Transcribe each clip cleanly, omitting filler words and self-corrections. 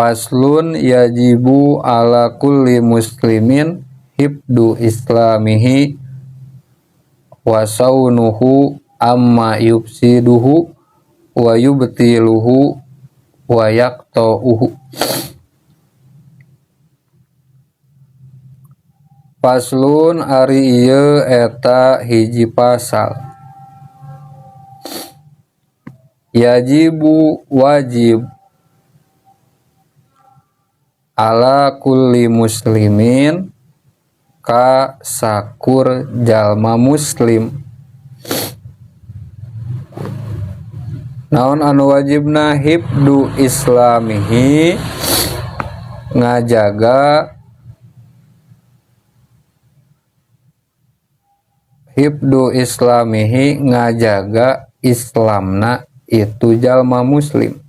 Faslun yajibu ala kulli muslimin hibdu islamihi wa saunuhu amma yufsiduhu wa yubtiluhu wa yaqta'uhu. Faslun ari ieu eta hiji pasal. Yajibu wajib ala kulli muslimin ka sakur jalma muslim. Naon anu wajibna hibdu islamihi ngajaga hibdu islamihi ngajaga islamna itu jalma muslim.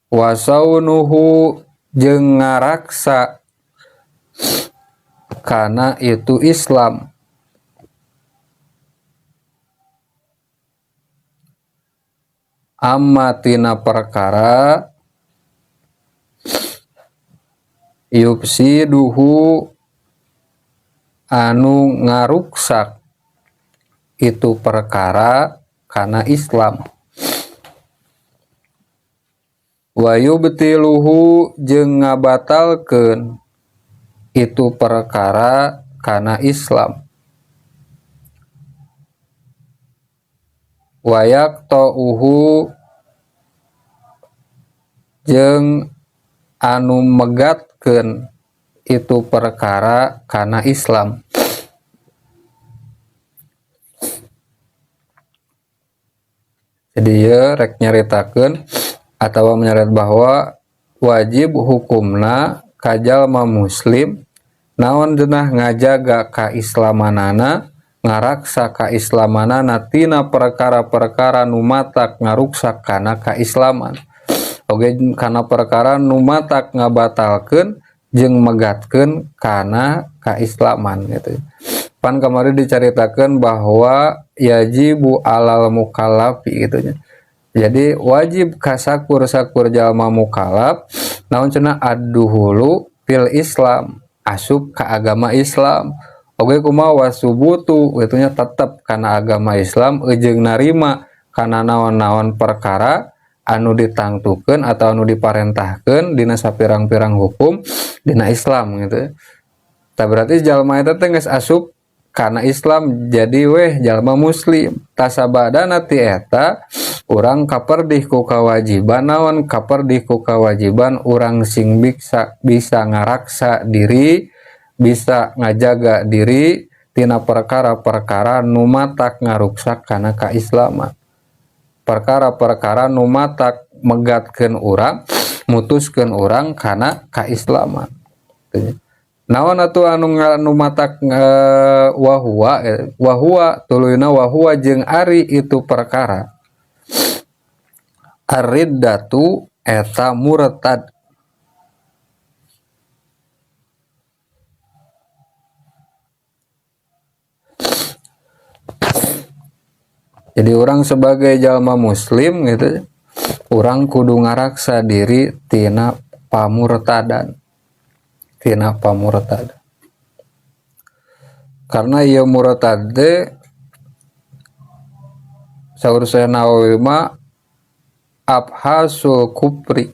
Wasaunuhu jeung ngaraksa kana itu Islam. Amma tina perkara yufsiduhu anu ngaruksak itu perkara kana Islam. Wa yubtiluhu jeung ngabatalkeun itu perkara kana Islam. Wa yaqta'uhu jeung anu megatkeun itu perkara kana Islam. Jadi ieu rek nyaritakeun atawa menyarat bahwa wajib hukumna ka jalma muslim naon cenah ngajaga kaislamanana, ngaraksa kaislamanana tina perkara-perkara nu matak ngaruksak kana kaislaman. Oge kana perkara nu matak ngabatalkeun jeung megatkeun kana kaislaman gitu. Pan kamari dicaritakeun bahwa yajibu alal mukallafi gitu nya. Jadi wajib kasakur-sakur jalma mukallaf naon cenah adduhulu fil Islam, asup ka agama Islam. Oge kumaha wasubutu kitu nya tetep kana agama Islam jeung narima kana naon-naon perkara anu ditangtukeun atau anu diparentahkeun dina sapirang-pirang hukum dina Islam gitu. Tah berarti jalma eta teh geus asup kana Islam jadi weh jalma muslim. Tasabadana ti eta urang kaperdih ku kawajiban naon kaperdih ku kawajiban urang sing bisa ngaraksa diri, bisa ngajaga diri tina perkara-perkara nu matak ngaruksak kana kaislaman. Perkara-perkara nu matak megatkeun urang, mutuskeun urang kana kaislaman. Naon atuh anu nu matak wahua wahua tuluyna wahua jeung ari itu perkara ar-riddatu eta murtad. Jadi orang sebagai jalma muslim gitu, orang kudu ngaraksa diri tina pamurtadan. Tina pamurtad. Karena ieu murtad teh saur Syekh Nawawi mah abhasul kufri,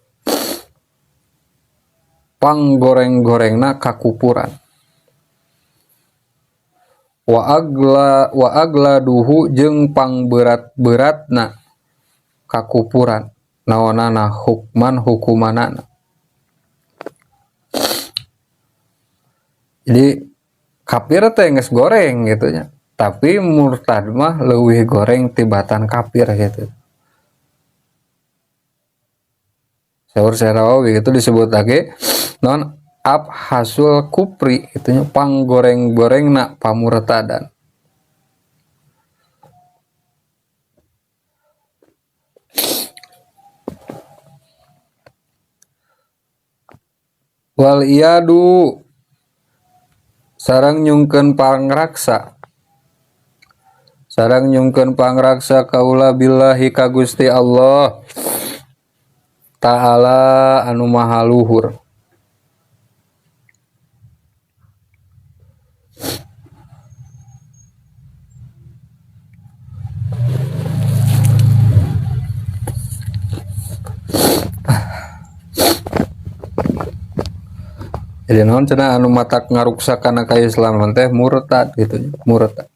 panggoreng-gorengna kakupuran. Wa agladuhu jeung pangberat-beratna kakupuran naonana hukman hukumanana. Jadi kafir teh geus goreng gitu nya, tapi murtad mah leuwih goreng tibatan kafir gitu. Saur Syekh Nawawi itu disebut lagi non abhasul kupri itunya panggoreng-gorengna pamurtadan. Wal iyadu sareng nyungkeun pangraksa Sareng nyungkeun pangraksa kaula billahi ka Gusti Allah Ta'ala anu maha luhur. Jadi naon cenah anu matak ngaruksak kana kaislaman teh murtad gitu, murtad.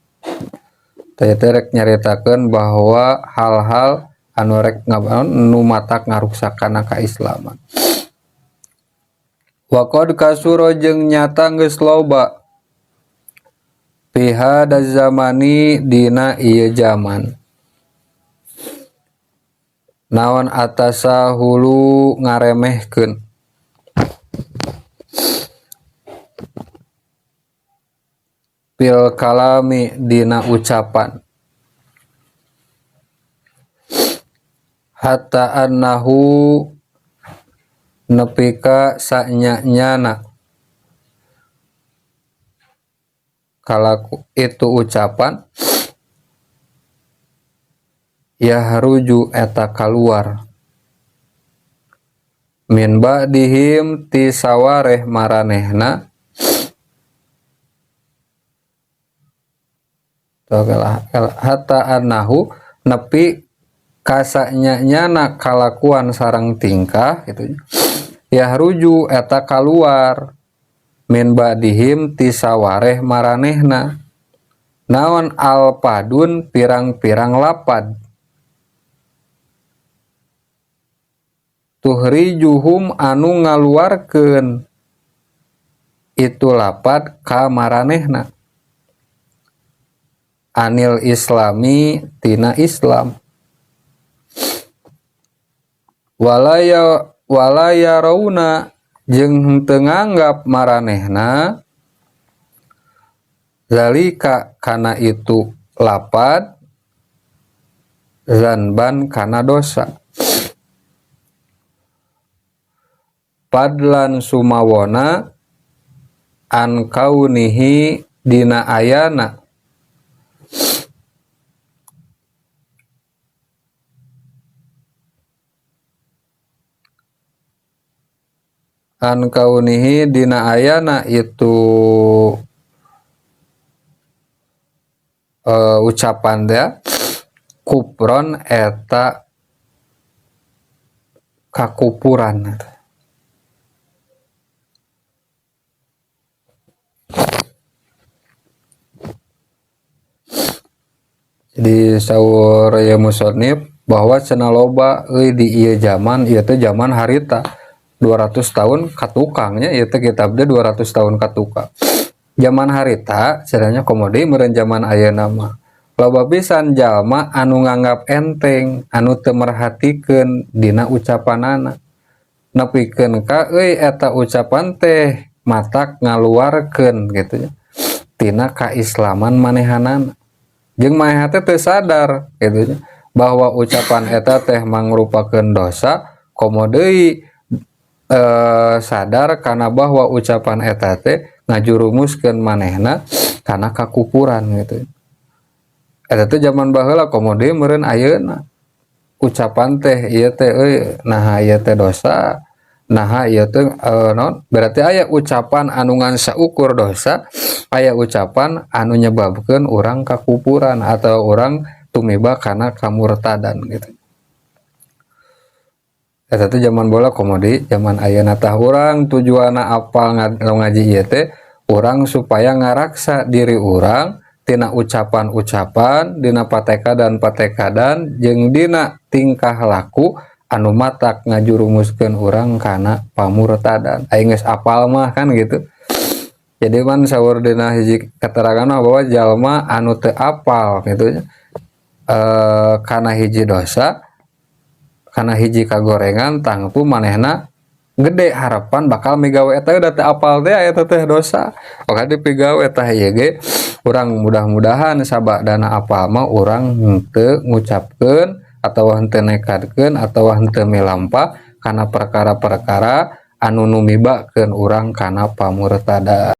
Teh teh rek nyaritakeun bahwa hal-hal anu rek nu matak ngaruksak kana kaislaman. Wa qad kasura jeung nyata geus loba fi hada zamani dina ieu zaman. Naon atasa hulu ngaremehkeun fil kalami dina ucapan hatta annahu nepi ka sanya-nyana kalaku itu ucapan yahruju eta kaluar min ba'dihim ti sawareh maranehna. Hatta annahu nepi kasanya-nyana kalakuan sareng tingkah gitu yahruju eta kaluar min ba'dihim ti sawareh maranehna naon alpadun pirang-pirang lapad tuhrijuhum anu ngaluarkeun itu lapad ka maranehna anil islami tina Islam walaya rauna jeung henteu nganggap maranehna zalika kana itu lapad zanban kana dosa padlan sumawona an kaunihi dina ayana an kaunihi dina ayana itu ucapan dia kupron eta kakupuran. Jadi saur ya musonib bahwa cenah loba euy di ieu zaman ieu teh zaman harita 200 tahun katukangnya ieu teh kitab teh 200 tahun katukang. Zaman harita cenahnya komo deui meureun zaman ayeuna mah. Loba pisan jalma anu nganggap enteng, anu teu merhatikeun dina ucapanana. Nepikeun ka euy eta ucapan teh matak ngaluarkeun gitu nya tina kaislaman manehanana. Jeung manehna teh teu sadar gitu nya bahwa ucapan eta teh mangrupakeun dosa, komo deui sadar karena bahwa ucapan eta teh ngajurumuskeun manehna kana kakupuran gitu. Eta teh zaman baheula komo deui meureun ayeuna. Ucapan teh ieu teh euy naha ieu teh dosa, naha ieu teh naon? Berarti aya ucapan anu ngan saukur dosa, aya ucapan anu nyebabkeun urang kakupuran atau urang tumiba kana kamurtadan gitu. Eta teh zaman bola komo deui zaman ayeuna tah urang tujuanna apal ngaji ieu teh urang supaya ngaraksa diri urang tina ucapan-ucapan, dina patekadan-patekadan jeung dina tingkah laku anu matak ngajurumuskeun urang kana pamurtadan. Aing geus apal mah kan gitu. Jadi man saur dina hiji keterangan mah bahwa jalma anu teu apal gitu nya, kana hiji dosa, kana hiji kagorengan tangtu manehna gede harapan bakal migawe eta udah teu apal teh eta teh dosa. Oke dipigawe tah ieu ge urang mudah-mudahan sabadana apal mah urang henteu ngucapkeun atawa henteu nekadkeun atawa henteu milampah kana perkara-perkara anu numibakeun urang kana pamurtadan.